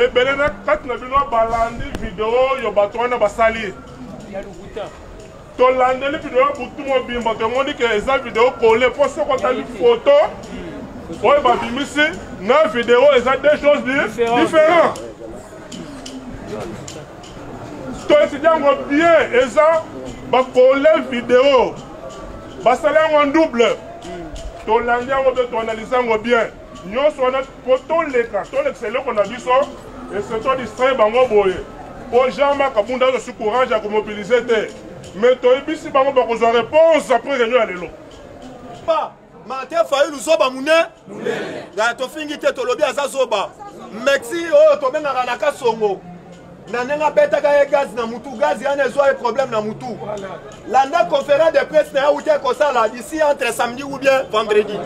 Ebele na kati na bino balandi video oyo bato wana basali. Tolandeli video ya butu mobimba, tomoni ke eza video kole mpo soki otali foto oyo babimisi na video eza deux choses différentes. Toetudie yango bien, eza bakole video basali yango en double. Tolandi yango mpe toanalyse yango bien nyonso wana mpo toleka tolekisa eloko na biso ese to distraire bango boye mpo Jean Marc Kabund azo su courage ya komobilize te, mais toyebisi bango bakozwa réponse après réunion ya lelo. Pa Martin Fayulu zoba mune na tofingi te, tolobi aza zoba. Merci oyo tobengaka na Kasongo na ndenge abetaka ye gaz na mutu, gaz yana ezwa ye problème na mutu. Landa conférence de presse na ye awuti kosala d'ici entre samedi ou bien vendredi.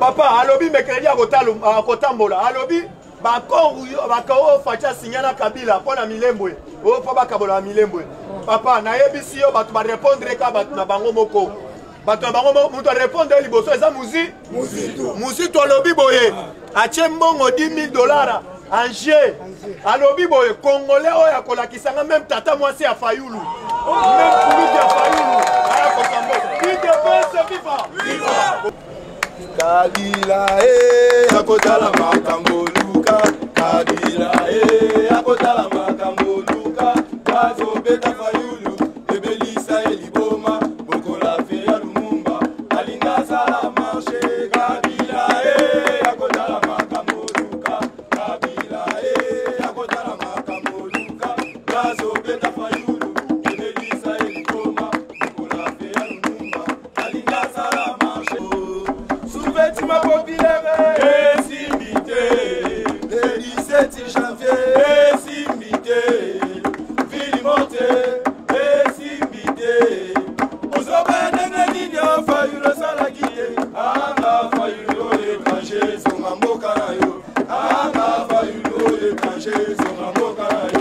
Papa alobi mercredi akotambola, alobi bakor oyo Fatshi asinya na Kabila mpo na Milembwe oyo mpo bakabola na Milembwe. Papa nayebisi yo bato barepondre ka bato na bango moko, bato na bango moko moto arepondre liboso eza muzi Muzitu alobi boye atie mbongo 10 000 dollars en jeu, alobi boye congolais oyo akolakisa nga même tata mwasi ya Fayulu, même kulutu ya Fayulu aya kosambo. UDPS viva viva. Kabila e akotala makambo luka, Kabila e akotala makambo luka, bazobeta Fayulu ebelisa ye liboma bokola fe ya Lumumba alinga asala marche. Kabila e akotala makambo luka, Kabila e akotala makambo luka, bazobeta Fayulu ebelisa ye liboma bokola fe ya Lumumba alinga asala marche. Sous-vêtement populaire esimbi te le 17 janvier esimbi te ville morte esimbi te ozobaya ndenge nini Fayulu osalaki te anga Fayulu oyo étranger zonga mboka na yo, anga Fayulu oyo étranger zonga mboka na yo.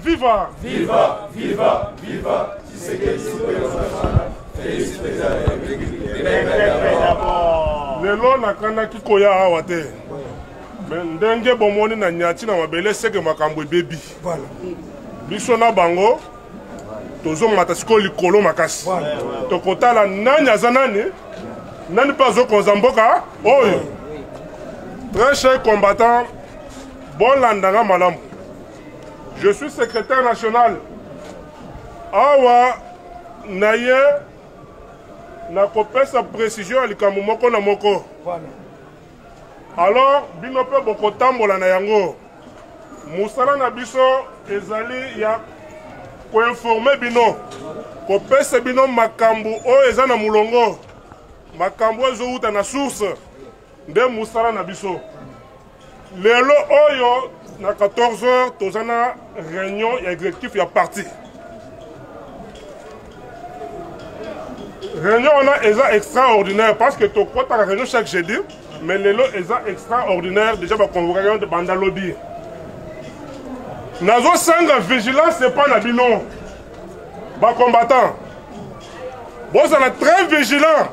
Viva! Viva! Viva! Viva! Tshisekedi Félix président de la République. Lelo nakanaki koya awa te, me ndenge bomoni na nyati na mabele seke makambo ebebi. Biso na bango tozomata sikoyo likolo makasi, tokotala nani aza nani, nani mpe azokonza mboka oyo. Très cher combattant, bolandanga malamu. Je suis secrétaire national. Awa na ye nakopesa précision ya likambo moko na moko. Alors bino mpe bokotambola na yango. Mosala na biso ezali ya koinforme bino, kopesa bino makambo oyo eza na molongo, makambo oyo ezowuta na source, nde mosala na biso. Lelo oyo na 14 heures toza na réunion ya exécutif ya parti. Réunion wana eza extraordinaire parce que tokotaka réunion chaque jeudi, mais lelo eza extraordinaire, déjà baconvokaki yango banda lobi. Nazosanga vigilance epa na bino bacombattant, bozala très vigilant.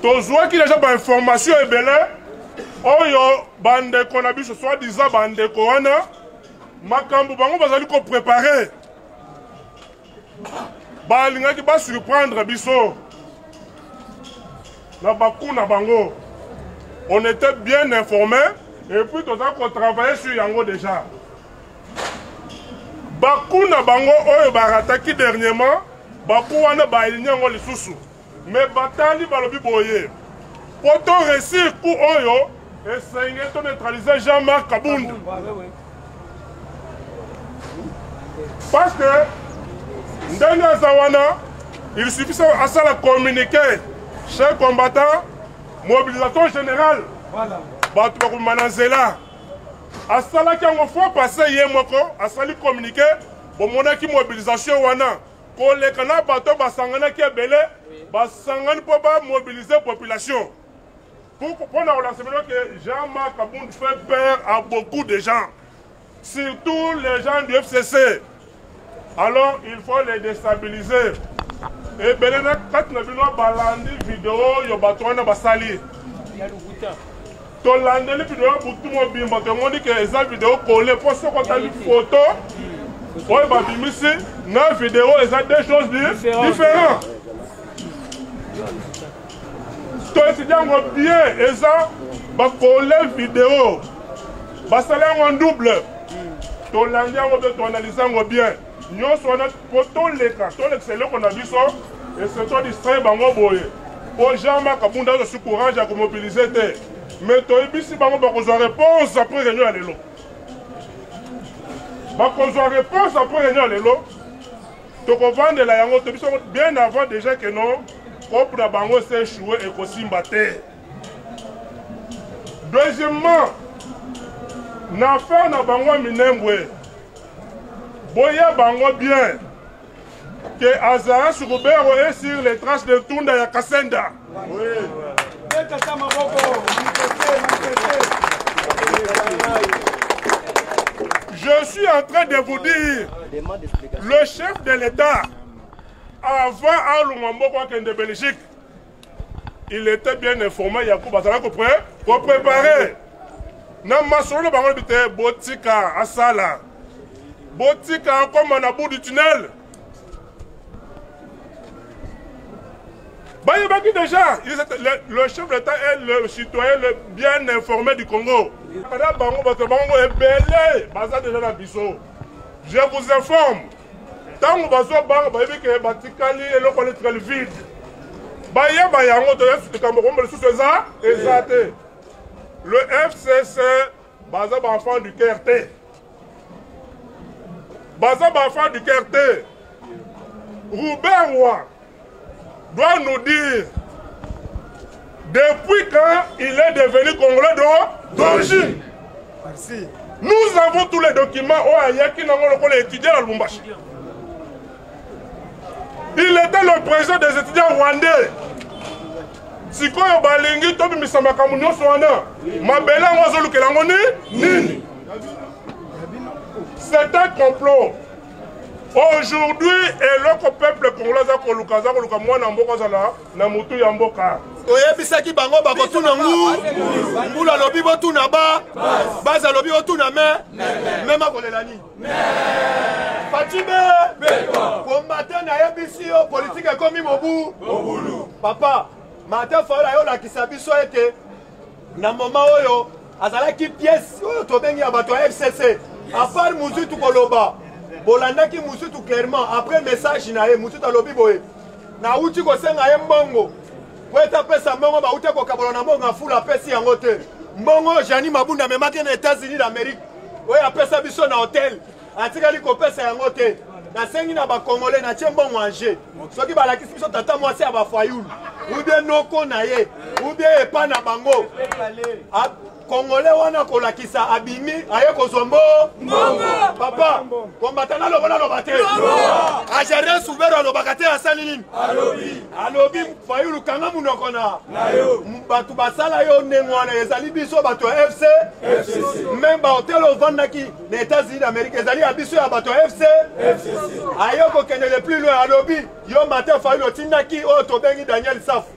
Tozwaki deja bainformation ebele oyo bandeko na biso soit disant bandeko wana makambo bango bazali koprepare, balingaki basurprendre biso na baku na bango. On était bien informé et puis toza kotravailler sur yango déjà. Baku na bango oyo barataki dernièrement, baku wana baaligne yango lisusu, mais batali balobi boye, po to réussir coup oyo esengeli to neutraliser Jean-Marc Kabund, parce que ndenge aza wana, il suffit asala communiqué chers combattants, mobilisation générale, bato bakobima na nzela. Asalaki yango fois passé, ye moko asali communiqué, bomonaki mobilisation wana koleka na bato basanganaki ebele, basangani mpo bamobiliser population mpo na kolakisa bino ke Jean-Marc Kabund fait peur à beaucoup de gens, surtout les gens du FCC. Alors il faut les déstabiliser. Ebele na kati na bino balandi video oyo bato wana basali, tolandeli video butu mobimba, tomoni ke eza video kole, mpo soki otali photo oyo babimisi na video eza deux choses différentes. Toétudie yango bien, eza bakole video basali yango en double. Tolandi yango mpe toanalyse yango bien nyonso wana mpo toleka tolekisa eloko na biso ese todistraire bango boye, mpo Jean-Marc Kabund azwa courage ya komobilize te. Mais toyebisi bango bakozwa réponse après réunion ya lelo, bakozwa réponse après réunion ya lelo. Tokovandela yango, toyebisi bango bien avant déjà que non, kope na bango se échoué, ekosimba te. Deuxièmement, na affaire na bango ya Minembwe, boya bango bien que Azarias Ruberwa est sur les traces de Tunda ya Kasenda. Je suis en train de vous dire, le chef de l'État, avant alongwa mboka akende Belgique, il était bien informé ya ko bazala ko préparer na masolo na bango lobi te, botika asala, botika akoma na bout du tunnel. Bayebaki déjà, le chef de l'État est le citoyen le bien informé du Congo. Kada bango bato bango ebele baza déjà na biso. Je vous informe, ntango bazobanga bayebi ke batikali eloko wana etikali vide, bayeba yango, toyebi likambo komba lisusu eza eza te. Le FCC baza baenfant du cœur te, baza baenfant du cœur te. Ruberwa doit nous dire depuis quand il est devenu Congolais d'origine. Merci. Nous avons tous les documents oyo ayaki nango lokola étudiant na Lubumbashi. Il était le président des étudiants rwandais. Sikoyo balingi tobimisa makambo nyonso wana, mabele yango azolukela yango ni nini? C'est un complot. Aujourd'hui, eloko peuple congolais aza koluka, aza koluka mwana mboka azala na mutu ya mboka. Toyebisaki bango bakotuna ngu ngulu, alobi botuna ba base, alobi otuna me meme akolela nini? Fatshi be combattant, nayebisi yo, politike ekomi mobu. Papa Martin Fayulu ayolakisa biso ete na moment oyo azalaki pièce oyo tobengi ya bato ya FCC. À part Muzitu koloba, bolandaki Muzitu clairement après message na ye, Muzitu alobi boye: nauti kosenga ye mbongo po ete apesa mbongo, bauti kokabola na mbongo afula, apesi yango te. Mbongo Jeanine Mabunda amemaki na Etats-Unis d'Amerique oyo apesa biso na hotel atikali kopesa yango te. Nasengi na bakongole natie mbongo en jeu, soki balakisi biso tata mwasi ya bafayulu ou bien noko na ye ou bien epa na bango kongole wana kolakisa abimi aye kozwa mbo papa kombata naloba naloba te ajarien souvero alobaka te asali nini alobi fayulu kanga munoko na bato basala yo ndenge wana ezali biso bato ya fc meme bahotel ovandaki na États-Unis d'Amérique ezali ya biso ya bato ya FC aye kokende le plus loin alobi yo Martin Fayulu otindaki oyo tobengi Daniel Safu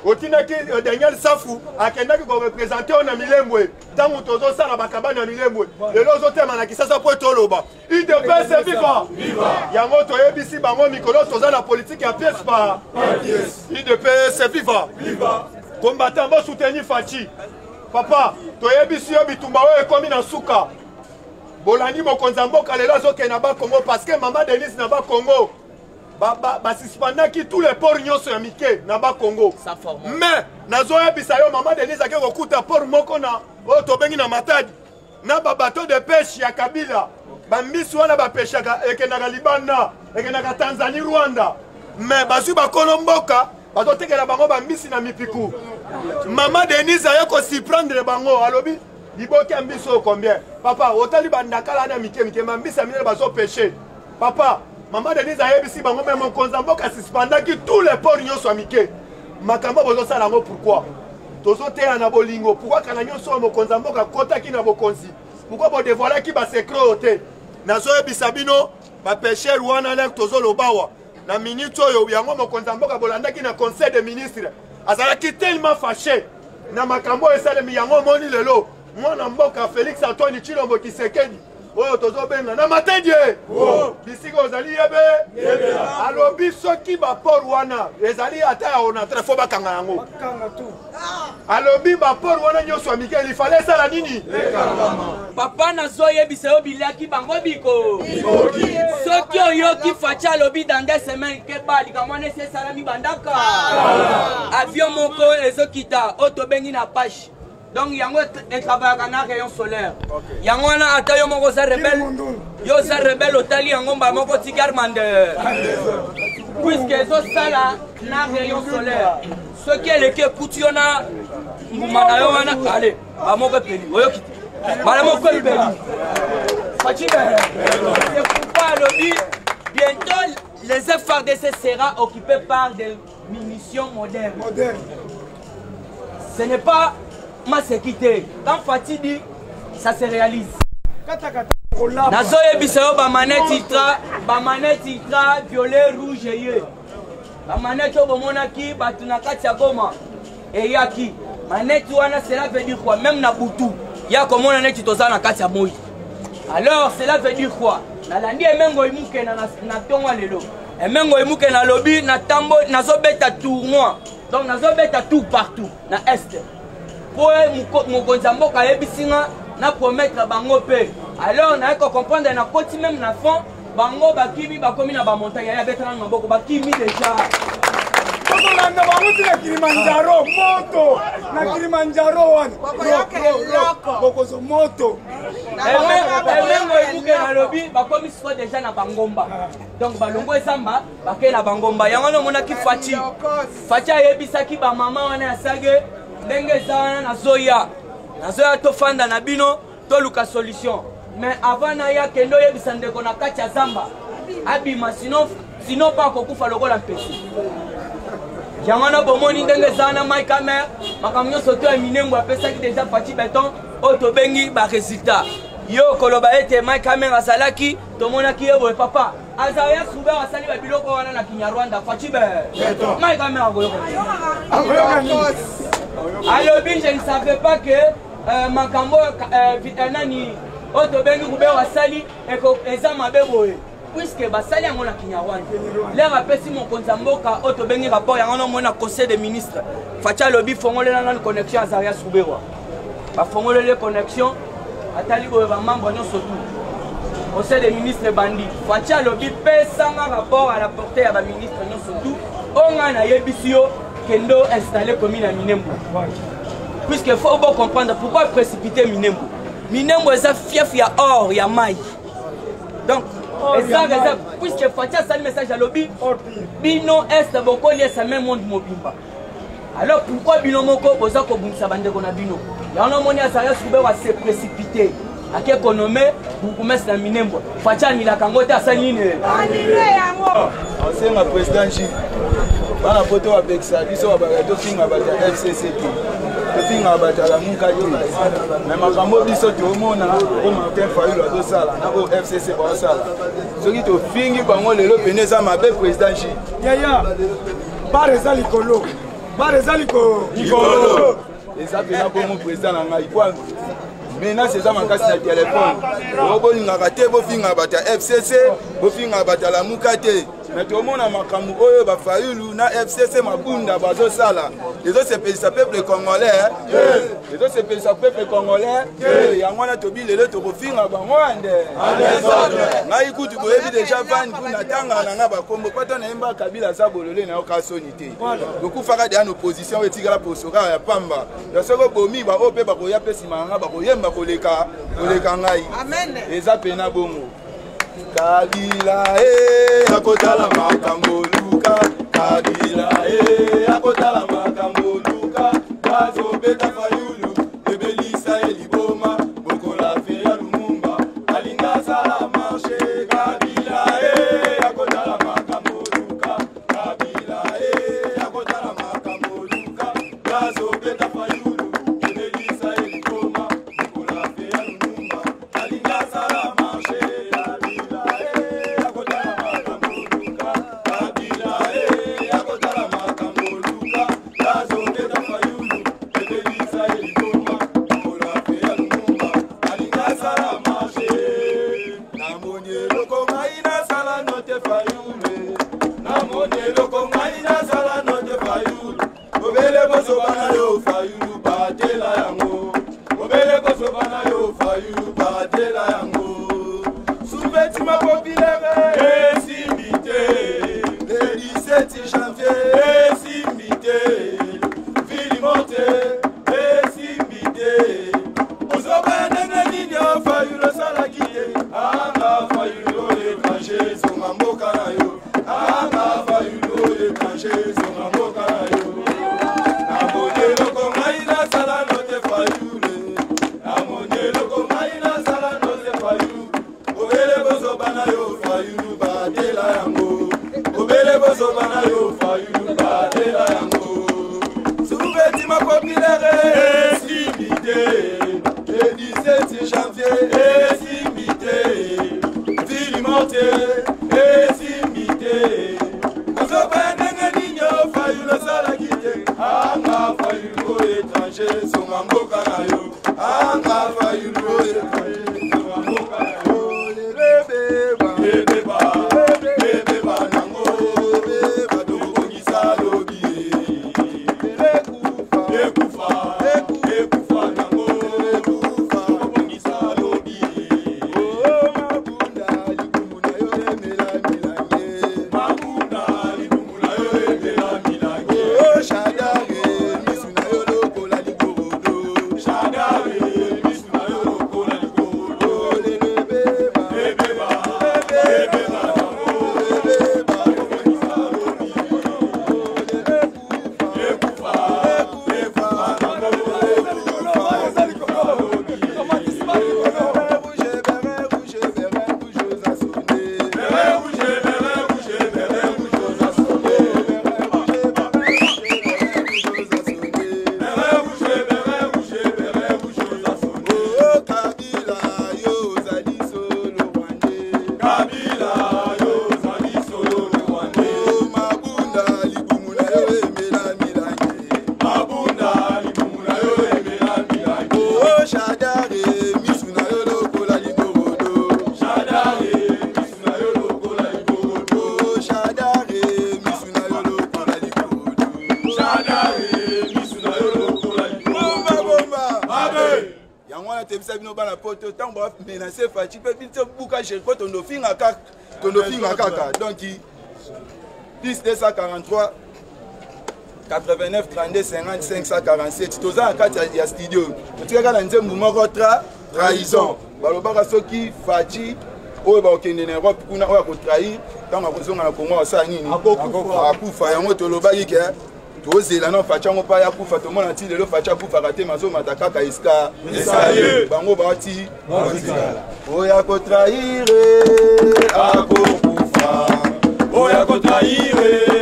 otindaki euh, Daniel Safu akendaki korepresente oyo na Milembwe ntango tozosala bakabani ya Milembwe lelo ozotema na Kisasa mpo ete oloba UDPS viva yango toyebisi bango mikolo toza na politike ya pièce par UDPS viva combattant bo soutenir Fatshi Papa, toyebisi yo bitumba oyo ekomi na suka. Bolandi mokonzi ya mboka lelo azokende na Bakongo parce que mama Denise na Bakongo basuspendaki ba, ba tous les ports nyonso ya mike na Bakongo. Mais nazoyebisa yo mama Denise ake kokuta port moko na oyo tobengi na Matadi na ba bateau de pêche ya Kabila. Bambisi wana bapeshaka ekendaka libanda, ekendaka Tanzanie, Rwanda. Mais bazwi bakolo mboka bazotekela bango bambisi na mipiku. Mama Denise aye kosurprendre bango, alobi liboke ya mbisi oyo combien? Papa, otali bandakala na mike mike, mambisi ya minene bazopeshe. Papa, mama Denise ayebisi bango me mokonzi ya mboka suspendaki tous les ports nyonso ya mike. Makambo bozosala yango pourquoi? Tozoteya na bolingo. Pourquoi kala nyonso oyo mokonzi ya mboka akotaki na bokonzi? Pourquoi bodevoilaki basecret oyo te? Nazoyebisa bino bapesher wana lere tozolobawa na minute oyo yango mokonzi ya mboka bolandaki na conseil des ministres azalaki tellement fâché na makambo oyo esalemi yango omoni lelo mwana mboka Félix Antoine Tshilombo Tshisekedi oyo tozobenga na matedi oh. bisika ozali yebe alobi soki baport wana ezali ata ya onatra fo bakanga yango alobi baport wana nyonso ya mike lifale esala nini papa nazoyebisa yo biliaki bango biko soki oyoki faci alobi dans deux semaines keba likambo wana esi esalami bandaka avion moko ezokita oyo tobengi na page donc yango etravayaka na rayon solaire yango wana ata yo moko oza rebelle yo oza rebelle otali yango mbala moko otiki armande puiske ezosala na rayon solaire soki eleki ekuti yo na mbuma na yo wana ale bamoko epeli oyoki te mbala moko epeli facibe c'est pourquoi alobi bientôt les FARDC sera occupé par des munitions modernes. Moderne. Ce n'est pas ma sécurité. Quand Fatih dit, ça se réalise. nazoyebisa yo bamanete ultra bamanete ultra violet rouge eye bamanete oyo bomonaki bato na kati ya goma eyaki manete wana cela veut dire quoi même na butu ya komona neti toza na kati ya moi alors cela veut dire quoi nalandi emengo imukena na ntongo ya lelo emengo imukena alobi na tambo nazobeta tournoi donc nazobeta tour partout na est mpo mokonzi ya mboka ayebisi nga na promettre bango mpe alors naye kocomprendre nakoti meme na fond bango bakimi bakomi na bamontagne ya betana na maboko bakimi deja tokolanda bango ti na kilimanjaro moto na kilimanjaro wana bokozo moto emengo ebuke nalobi bakomi siko deja na bangomba donc balongo ezamba bakei na bangomba yango wana omonaki faci faci ayebisaki bamama wana ya sage ndenge eza wana nazoya nazoya tofanda na bino toluka solution mais avant naya kende oyebisa ndeko na kati ya zamba abima sinon sinon mpo akokufa lokola mpese yango wana bomoni ndenge eza wana mike amer makambo nyonso to ya minembo apesaki deja faci beton oyo tobengi baresultat yo koloba ete mike amer azalaki tomonaki ye boye papa azarias ruber asali babiloko wana na kinyarwanda faci be mike amer akoyoka alobi je ne savais pas que euh, makambo euh, euh, nani oyo tobengi ruber asali eza mabe boye puiske basali yango na kinyarwanda lere apesi mokonzi ya mboka oyo tobengi rapport yango nomoni na conseil des ministres faci alobi fongolela nanu connexion ya zarias ruberwa bafongoleli connexion atali boye bamembre nyonso tout conseil des ministres ebandi faci alobi pesanga rapport à la portée ya baministre nyonso tout oyo ngai nayebisi yo kende installe commune ya minembwe. Puisque faut bo comprendre pourquoi précipiter Minembwe. Minembwe eza fief ya or ya mai. Donc eza réserve puisque Fatshi asali message alobi bino est bokoliesa même monde mobimba. Alors pourquoi bino moko boza kobundisa bandeko na bino? Yango namoni Azarias Ruberwa se précipiter ake konome bourgmestre na Minembwe. Fatshi anilaka yango te asali nini? Anile yango. Asenga président J. Bana poto bapekisa biso babaka tofinga bato ya FCC te tofinga bato ya Lamuka te me makambo biso toomona oyo Martin Fayulu azosala na oyo FCC baosala soki tofingi bango lelo pene eza mabe président J. Yaya bar eza likolo bar eza likolo likolo eza mpena bongo président na ngai po menace eza makasi na telefone oyo bolingaka te bofingaka bato ya fcc bofingaka bato ya lamuka te me tomona makambo oyo bafayulu na fcc mabunda bazosala ezosepelisa peuple congolais ezosepelisa peuple congolais yango wana tobi lelo tokofinga bango ande ngai kutu boyebi deja vani kuna tanga na ngai bakombo pata nayemba kabila aza bolole na yoka soni te tokufaka deya na opposition oyo etikala poso kaka ya pamba ya soki obomi baoyo mpe bakoya mpe nsima na ngai bakoyemba koleka koleka ngai eza pena bongo kabila e akotala makambo luka kabila e akotala makambo luka bazobeta fayulu ebelisa ye liboma bokola fe ya lumumba alinga asala marche kabila e akotala makambo luka kabila e akotala makambo luka bazobeta fayulu ebelisa ye liboma bokola fe ya lumumba alinga asala marche kabila e akotala makambo luka kabila e akotala makambo luka bazobeta fayulu ebelisa ye liboma bokola fe ya lumumba alinga asala marche namoni eloko ngai nasala note fayulu namoni eloko ngai nasala note fayulu obele bozoba na yo fayulu batela yango obele bozoba na yo fayulu batela yango sous-vêtement populaire esimbi te le 17 janvier esimbi te ville morte esimbi te ozoba ya ndenge nini o fayulu osalaki te anga fayulu étranger zonga mboka na yo anga fayulu étranger zonga mboka na yo namoni eloko ngai nasala note fayulu namoni eloko ngai nasala note fayulu obele bozoba na yo fayulu batela yango obele bozoba na yo fayulu batela yango sous-vêtement populaire esimbi te le 17 janvier esimbi te ville morte esimbi te ozoba ya ndenge nini o fayulu osalaki te anga fayulu o étranger zonga mboka na yo anga fayulu o étranger zonga mboka na yo lelo ebeba ebeba ebeba nango ebeba tokobongisa lobi ekufa ekufa nango ekufa tokobongisa lobi mabunda libumu na yo emela milange mabunda libumu na yo emela milange shadare misu na yo lokola ligorodo shadare misu na yo lokola ligorodo lelo ebeba ebeba ebeba nango ebeba tokobongisa lobi ekufa ekufa nango Béret rouge, béret rouge, béret rouge aux assommés. Béret rouge, béret rouge, béret rouge aux assommés. Kabila yo ozali solo Rwandais. Kabila yo ozali solo Rwandais. Mabunda libumu na yo emela milangi. Mabunda libumu na yo emela milangi. Oh Shadare misu na yo lokola ligorodo. Shadare misu na yo lokola ligorodo. Shadare misu na yo lokola ligorodo. Shadare misu na yo lokola ligorodo. Bomba bomba. Abe. Yango wana toyebisa bino bana poto ntango bamenase Fatshi mpe biso buka Jericho tondofinga kaka tondofinga kaka donc plus 243 89 32 50 547. Toza na kati ya studio, totikaka na nzembo moko tra trahison. Balobaka soki Fatshi oyo bakokende na Europe kuna, oyo akotrahir, ntango akozonga na Congo asala nini? Akufa. Yango tolobaki ke tozela na Fatshi yango mpa ya kufa. Tomona ti lelo Fatshi akufaka te, mazomata kaka eska bango bati oyo akotrahir akokufa, oyo akotrahir.